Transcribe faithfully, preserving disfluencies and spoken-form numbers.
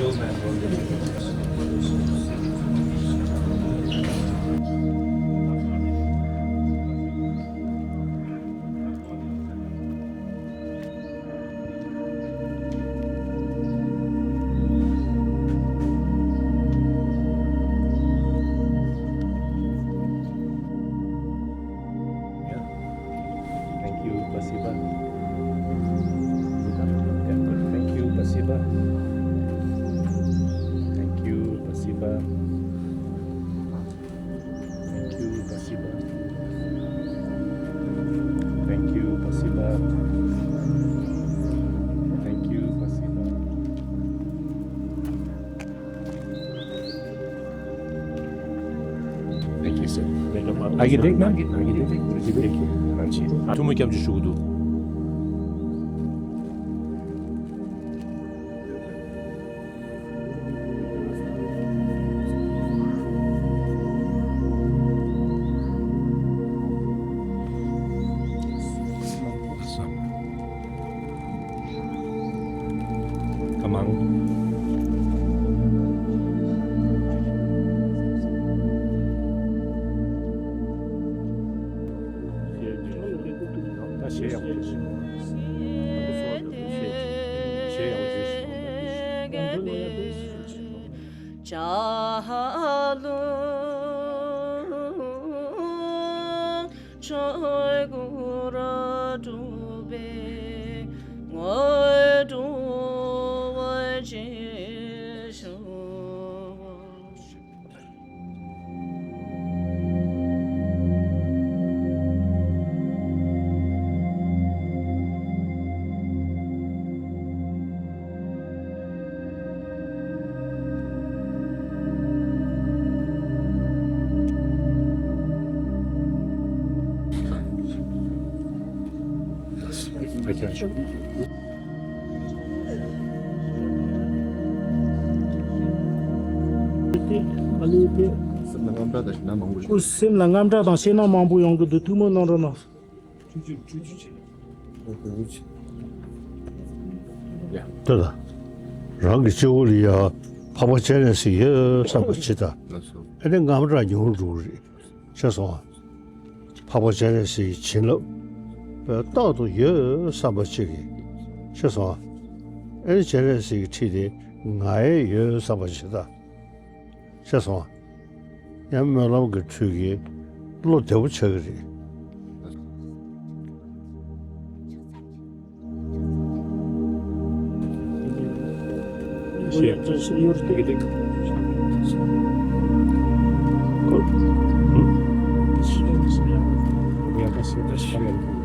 Thank you, спасибо. Thank you, спасибо. Thank you, спасибо. Thank you, спасибо. Thank you, спасибо. Thank you, спасибо. Thank you, sir. I can take, ma'am? I can take. Thank you. ཐུགས་མོས་སྐྱབས་འཇུག་ཞུ་གི་འདུག་ཁ་མང་། ད་གཞས་ཡག་པོ་བྱོས་ཤིག་གཞས་ཡག་པོ་བྱོས་ཤིག་ཆ་ལུགས་ཆོས་སྐུར་གྲུབ་པའི་ངོ་སྤྲོད་བྱེད་ཤོག་སེམས་ལ་དངངས་སྐྲག་དང་ཞེད་སྣང་མང་པོ་ཡོང་གི་འདུག་ཐུགས་སྨོན་གནང་རོགས་གནང་། ལྟོས་དང་། རང་གི་སྤྱི་བོ་ལ་ཡ་འཕགས་པ་སྤྱན་རས་གཟིགས་ཡོད་བསམ་པ་ཅིག་དང་། ཨ་ནི་དངངས་སྐྲག་ཉུང་རུ་འགྲོ་གི་རེད། ཤེས་སོང་ཨ། འཕགས་པ་སྤྱན་རས་གཟིགས་ཀྱི་བྱིན་རླབས་རྟག་ཏུ་ཡོད་བསམ་པ་ཅིག་གིས། ཤེས་སོང་ཨ། ཨ་ནི་སྤྱན་རས་གཟིགས་ཀྱི་ཁྲིད་དེ་ང་ཡང་ཡོད་བསམ་པ་ཅིག་དང་། ཤེས་སོང་ཨ། ཡང་སྨོན་ལམ་གྱི་ཁྲུས་ཀྱིས་བློ་བདེ་པོ་ཆགས་ཀྱི་རེད།